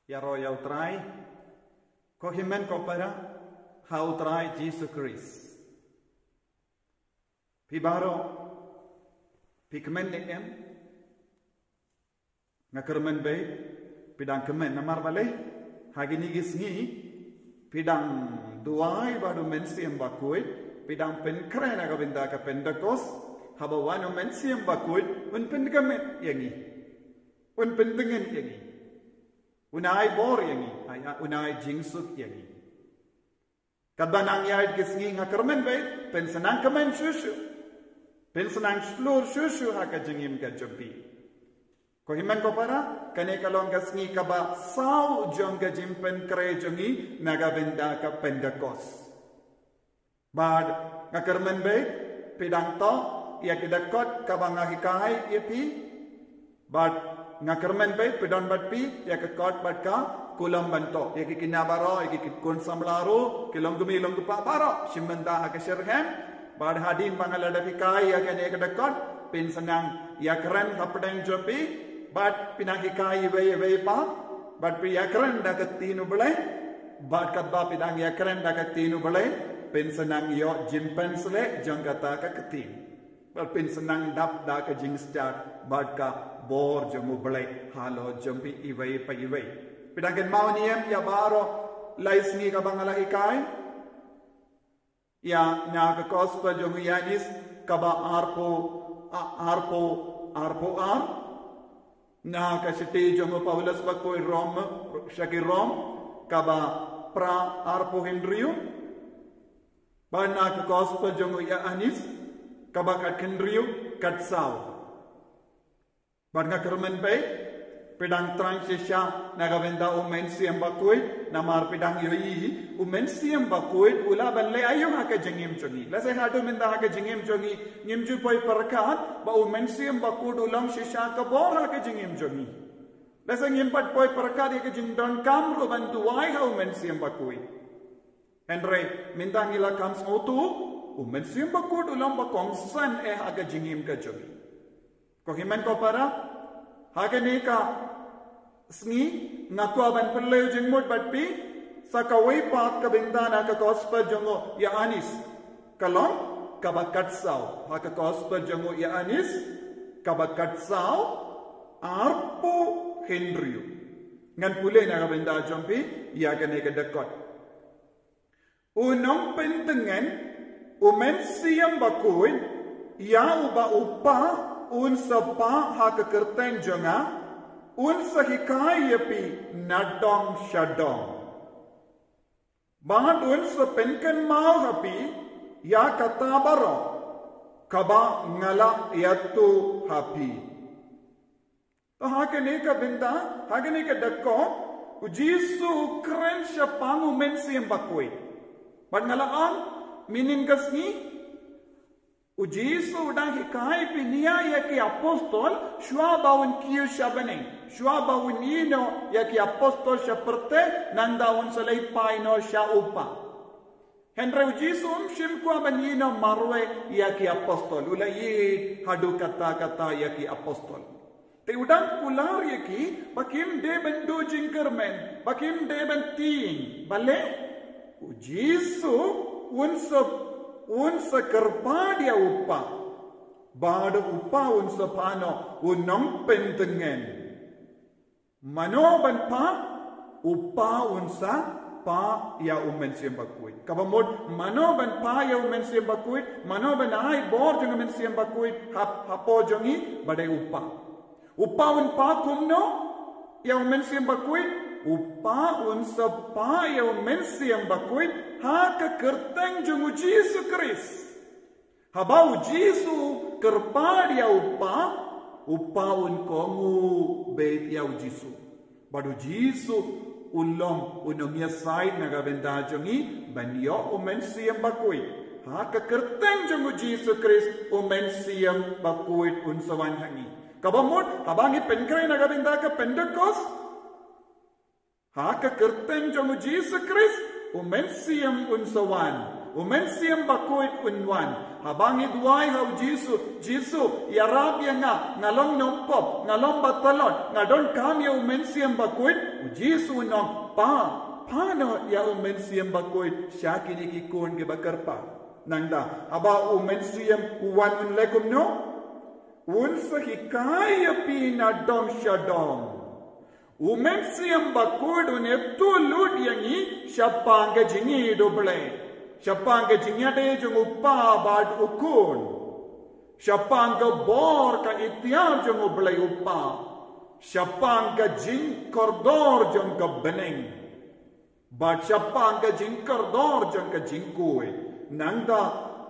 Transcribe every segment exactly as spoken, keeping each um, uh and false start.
Ïaroh ïa U Trai, ko hynmen ko para ha U Trai Jisu Khrist. Phi baroh phi kmen ne em? Nga kyrmen beit phi dang kmen, namar balei? Ha kine ki sngi phi dang duwai bad U Mynsiem Bakhuid, phi dang pynkhreh na ka bynta ka Pentekost. Haba wan U Mynsiem Bakhuid, un pynkmen ïa ngi, un pyntngen ïa ngi, un ai bor ïa ngi, ai, un ai jingsuk ïa ngi. Katba nang ïaid ki sngi, nga kyrmen beit phin sa nang kmen shuh shuh, phin sa nang shlur shuh shuh ha ka jingim ka jong phi. Ko hynmen ko para, kane ka long ka sngi kaba saw jong ka jingpynkhreh jong ngi na ka bynta ka Pentekost. Bad nga kyrmen beit phi dang toh ïa ki dkhot kaba nga hikai ïa phi. Bad nga kyrmen beit phi don bad phi ïa ka kot bad ka kulom ban toh, ïa ki kñia baroh, ïa ki khun samla ruh, ki longkmie longkpa baroh, shim bynta ha ka shitrhem. Bad hadien ba nga la dep hikai ïa kane ka dkhot, phin sa nang ïakren hapdeng jong phi, bad phin nang hikai iwei iwei pat, bad phin ïakren da ka ktien U Blei. Bad katba phi dang ïakren da ka ktien U Blei, phin sa nang ïoh jingpynshlur jong kata ka ktien. Bad phin sa nang dap da ka jingstad bad ka bor jong U Blei halor jong phi iwei pa iwei. Phi dang kynmaw ne em ïa baroh lai sngi kaba nga la hikai ïa na ka Gospel jong u Ïoannis kaba arphew, a, arphew, arphew ar. Na ka shithi jong u Paulus bakhuid Rom, sha ki Rom, kaba phra, arphew hynriew. Bad na ka Gospel jong u Ïoannis kaba khathynriew, khatsaw. Bad nga kyrmen beit phi dang thrang shisha na ka bynta U Mynsiem Bakhuid, namar phi dang ïohi U Mynsiem Bakhuid u lah ban leh aïu ha ka jingim jong ngi. Lehse haduh mynta ha ka jingim jong ngi ngim ju poi pyrkhat ba U Mynsiem Bakhuid u long shisha ka bor ha ka jingim jong ngi. Lehse ngim pat poi pyrkhat ïa ka jingdonkam ruh ban duwai ha U Mynsiem Bakhuid. Hynrei mynta ngi la kham sngewthuh, U Mynsiem Bakhuid u long ba kongsan eh ha ka jingim ka jong ngi. Ko hynmen ko para, ha kane ka sngi nga kwah ban pynlong jingmut bad phi sa kawei pat ka bynta na ka Gospel jong u Ïoannis, ka long kaba khatsaw. Ha ka Gospel jong u Ïoannis kaba khatsaw, arphew hynriew. Ngan pule na ka bynta jong phi ïa kane ka dkhot. U Nongpyntngen, U Mynsiem Bakhuid, ïa uba U Kpa un sa phah ha ka kyrteng jong nga, un sa hikai ïa phi nadong shadong. Bad un sa pynkynmaw ha phi ïa kata baroh kaba nga la ïathuh ha phi. To ha kane ka bynta, ha kane ka dkhot, U Jisu u kren shaphang U Mynsiem Bakhuid. Bad nga la ong mynhynnin ka sngi, U Jisu u dang hikai bniah ïa ki apostol shuwa ba un kiew sha bneng, shuwa ba un ïehnoh ïa ki apostol sha pyrthei, nangta un sa leit phai noh sha U Kpa. Hynrei U Jisu um shym kwah ban ïehnoh marwei ïa ki apostol, u la ïeit haduh katta katta ïa ki apostol. Te u dang kular ïa ki ba kim dei ban duh jingkyrmen, ba kim dei ban tieng. Balei? U Jisu un sa, un sa kyrpad ïa U Kpa, bad U Kpa un sa phah noh u Nongpyntngen. Mano ban phah? U Kpa un sa phah ïa U Mynsiem Bakhuid. Kaba mut, mano ban phah ïa U Mynsiem Bakhuid? Mano ban ai bor jong U Mynsiem Bakhuid hap, hapoh jong ngi? Ba dei U Kpa. U Kpa un phah kumno ïa U Mynsiem Bakhuid? U Kpa un sa phah ïa U Mynsiem Bakhuid ha ka kyrteng jong U Jisu Khrist. Haba U Jisu u kyrpad ïa U Kpa, U Kpa un kohnguh beit ïa U Jisu. Bad U Jisu u long u nongïasaid na ka bynta jong ngi ban ïoh U Mynsiem Bakhuid. Ha ka kyrteng jong U Jisu Khrist U Mynsiem Bakhuid un sa wan ha ngi. Kaba mut, haba ngi pynkhreh na ka bynta ka Pentekost, ha ka kyrteng jong U Jisu Khrist U Mynsiem un sa wan. U Mynsiem Bakhuid un wan. Haba ngi duwai ha u Jisu, Jisu, ïarap ïa nga, nga long nongpop, nga long batalon, nga donkam ïa u Mynsiem Bakhuid, u Jisu u ong, Pa, phah noh ïa u Mynsiem Bakhuid sha kine ki khun kiba kyrpang. Nangta, haba u Mynsiem u wan un leh kumno? Un sa hikai ïa phi na dong sha dong. U Mynsiem Bakhuid un ïathuh lut ïa ngi shaphang ka jingïeit u Blei, shaphang ka jingïadei jong u Pa bad u Khun, shaphang ka bor ka iktiar jong u Blei u Pa, shaphang ka jingkordor jong ka bneng, bad shaphang ka jingkordor jong ka jingkhuid. Nangta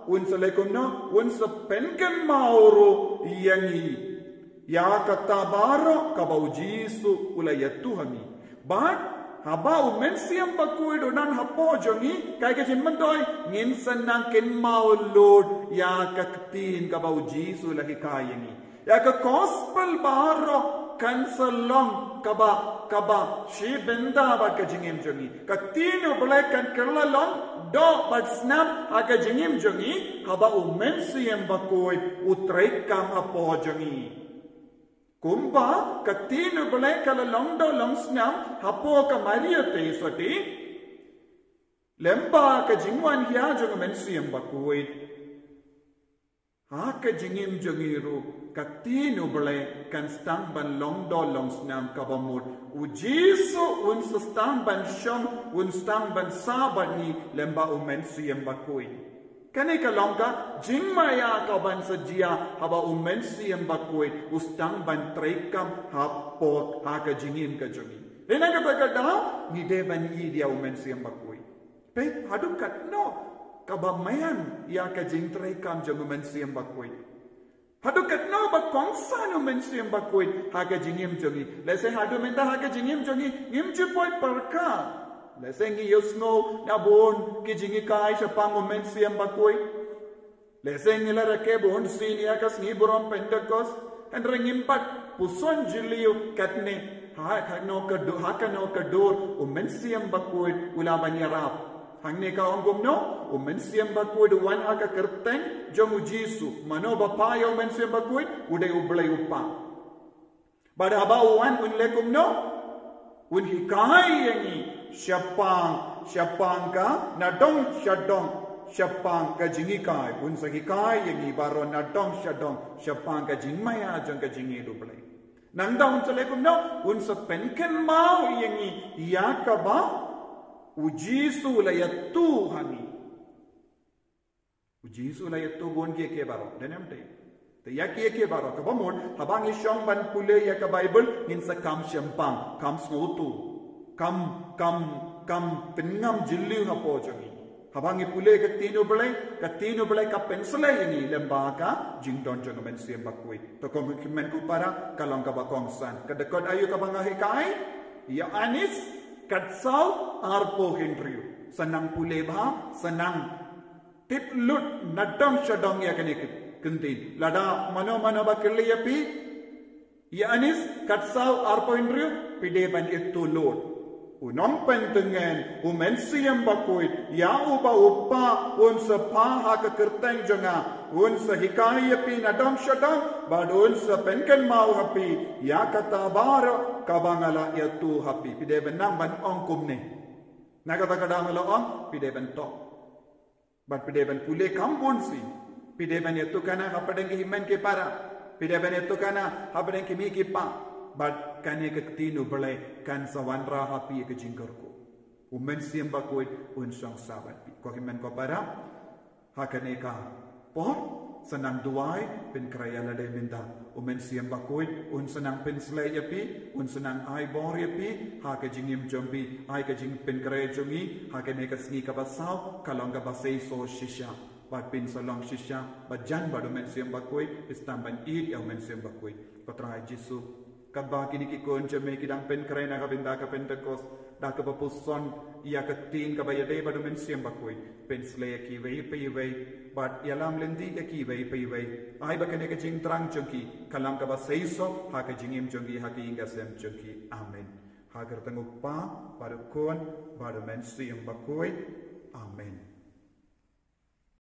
un sa leh kumno? Un sa pynkynmaw ruh ïa ngi ïa kata baroh kaba u Jisu u la ïathuh ha ngi. Bad haba u Mynsiem Bakhuid u don hapoh jong ngi, kaei ka jingmyntoi? Ngin sa nang kynmaw lut ïa ka ktien kaba u Jisu u la hikai ïa ngi. Ïa ka gospel baroh kan sa long kaba, kaba shibynta bad ka jingim jong ngi. Ka ktien u Blei kan kylla long doh bad snam ha ka jingim jong ngi, haba u Mynsiem Bakhuid u treikam hapoh jong ngi. Kumba ka ktien u Blei ka la long doh long snam hapoh ka Maria Theisotti, lyngba ka jingwan hia jong u Mynsiem Bakhuid, ha ka jingim jong ngi ruh ka ktien u Blei kan sdang ban long doh long snam, kaba mut u Jisu un sa sdang ban shong, un sdang ban sah bad ngi lyngba u Mynsiem Bakhuid. Kane ka long ka jingmaïa kaban sa jia haba u Mynsiem Bakhuid u sdang ban treikam hapoh, ha ka jingim ka jong ngi. Dei na kata ka daw ngi dei ban ïeit ïa u Mynsiem Bakhuid. Peit haduh katno kaba maïan ïa ka jingtreikam jong u Mynsiem Bakhuid. Haduh katno ba kongsan u Mynsiem Bakhuid ha ka jingim jong ngi. Lehse haduh mynta ha ka jingim jong ngi ngim ju poi pyrkhat. Lehse ngi ïohsngew na bun ki jinghikai shaphang u Mynsiem Bakhuid. Lehse ngi la rakhe bun sien ïa ka sngi burom Pentekost, hynrei ngim pat puson jylliew katne, ha kano ka dur, ha kano ka dur u Mynsiem Bakhuid u lah ban ïarap. Hangne ka ong kumno? U Mynsiem Bakhuid u wan ha ka kyrteng jong u Jisu. Mano ba phah ïa u Mynsiem Bakhuid? U dei u Blei u Pa. Bad haba u wan un leh kumno? Un hikai ïa ngi shaphang, shaphang ka, na dong sha dong, shaphang ka jinghikai. Un sa hikai ïa ngi baroh na dong sha dong shaphang ka jingmaïa jong ka jingïeit u Blei. Nangta un sa leh kumno? Un sa pynkynmaw ïa ngi ïa kaba u Jisu u la ïathuh ha ngi. U Jisu u la ïathuh bun kiei kiei baroh, dei ne em dei? Te ïa kiei kiei baroh, kaba mut haba ngi shong ban pule ïa ka Baibl ngin sa kham shempang, kham sngewthuh, kham, kham, kham pynngam jylliew hapoh jong ngi. Haba ngi pule ka ktien u Blei, ka ktien u Blei ka pynsleh ïa ngi lyngba ka jingdon jong u Mynsiem Bakhuid. To ko hynmen ko para, ka long kaba kongsan. Ka dkhot aïu kaba nga hikai? Ïoannis khatsaw arphew hynriew. Sa nang pule bha, sa nang tip lut na dong sha dong ïa kane ka ktien. Lada mano mano ba kylli ïa phi, Ïoannis khatsaw arphew hynriew, phi dei ban ithuh lut. U Nongpyntngen, u Mynsiem Bakhuid, ïa uba u Kpa un sa phah ha ka kyrteng jong nga, un sa hikai ïa phi na dong sha dong, bad un sa pynkynmaw ha phi ïa kata baroh kaba nga la ïathuh ha phi. Phi dei ban nang ban ong kumne. Na kata ka daw nga la ong, phi dei ban tok. Bad phi dei ban pule kham bun sien. Phi dei ban ïathuhkhana hapdeng ki hynmen ki para. Phi dei ban ïathuhkhana hapdeng ki mei ki pa. Bad kane ka ktien u Blei kan sa wanrah ha phi ïa ka jingkyrkhu. U Mynsiem Bakhuid un shong sah bad phi. Ko hynmen ko para, ha kane ka por, sa nang duwai, pynkhreh ïa lade mynta. U Mynsiem Bakhuid un sa nang pynsleh ïa phi, un sa nang ai bor ïa phi ha ka jingim jong phi, ai ka jingpynkhreh jong ngi ha kane ka sngi kaba saw, ka long kaba seisoh shisha. Bad phin sa long shisha ba jan bad u Mynsiem Bakhuid, phi sdang ban ïeit ïa u Mynsiem Bakhuid. Ko Trai Jisu, katba kine ki khun jong me ki dang pynkhreh na ka bynta ka Pentekost, da kaba puson ïa ka ktien kaba ïadei bad u Mynsiem Bakhuid, pynsleh ïa kiwei pa iwei, bad ïalam lynti ïa kiwei pa iwei. Ai ba kane ka jingthrang jong ki ka long kaba seisoh ha ka jingim jong ki, ha ka ïing ka sem jong ki. Amen. Ha ka kyrteng u Kpa, bad u Khun, bad u Mynsiem Bakhuid. Amen.